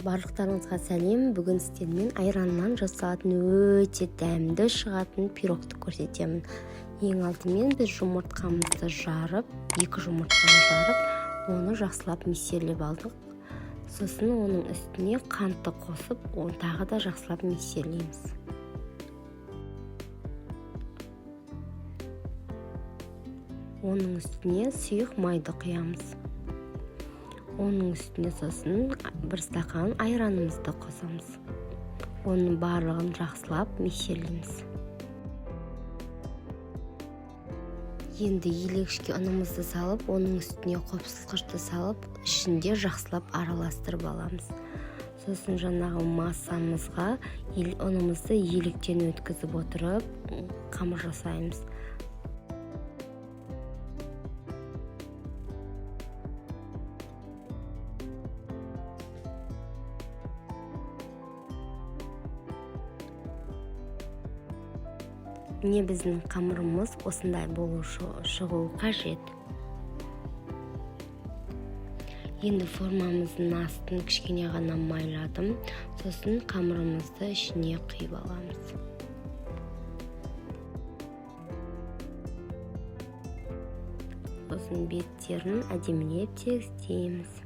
Барлықтарыңызға сәлем. Бүгін сіздермен айраннан жасалатын өте дәмді шығатын пирогты көрсетемін. Ең алдымен біз жұмыртқамызды жарып, 2 жұмыртқаны жарып, оны жақсылап миксерлеп алдық. Сосын оның үстіне қантты қосып, оны тағы да жақсылап миксерлейміз. Оның үстіне сұйық майды құямыз. Оның үстіне сосын 1 стақан айранымызды қосамыз. Оның барлығын жақсылап миксерлейміз. Енді елегішке ұнымызды салып, оның үстіне қопсытқышты салып, ішінде жақсылап араластырып аламыз. Сосын жаңағы массамызға ұнымызды електен өткізіп отырып, қамыр жасаймыз. Міне біздің қамырымыз осындай болу шығуы қажет. Енді формамыздың астын кішкене ғана майладым. Сосын қамырымызды ішіне құйып аламыз. Сосын беттерін әдемілеп тегістейміз.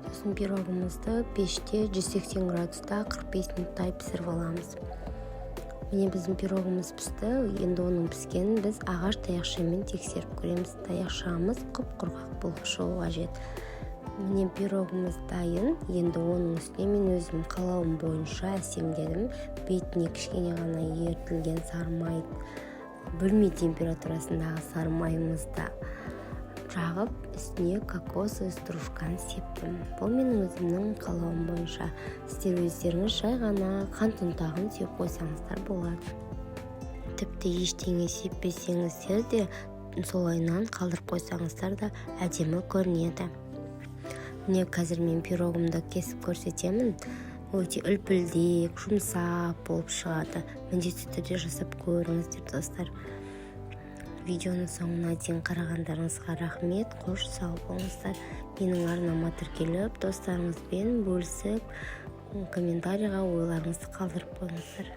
Сосын пирогымызды пеште 180 градуста 45 минуттай пісіріп аламыз. Міне біздің пирогымыз пісті. Енді оның піскенін біз ағаш таяқшамен тексеріп көреміз. Таяқшамыз құп-құрғақ болып шығуы қажет. Міне пирогымыз дайын. Енді оның үстіне мен өзім қалауым бойынша әсемдедім. Бетіне кішкене ғана ерітілген сары май, бөлме температурасындағы сары майымызды жағып, үстіне кокосовый стружканы септім. Бұл менің өзімнің қалауым бойынша. Сіздер өздеріңіз жай ғана қант ұнтағын сеуіп қойсаңыздар болады. Тіпті ештеңе сеппесеңіздер де, солайынан қалдырып қойсаңыздар да әдемі көрінеді. Міне қазір мен пирогымды кесіп көрсетемін. Өте үлпілдек, жұмсақ болып шығады. Міндетті түрде жасап көріңіздер, достар. Видеоның соңына дейін қарағандарыңызға рахмет. Қош сау болыңыздар. Менің арнама тіркеліп, достарыңызбен бөлісіп, комментарийға ойларыңызды қалдырып қойыңыздар.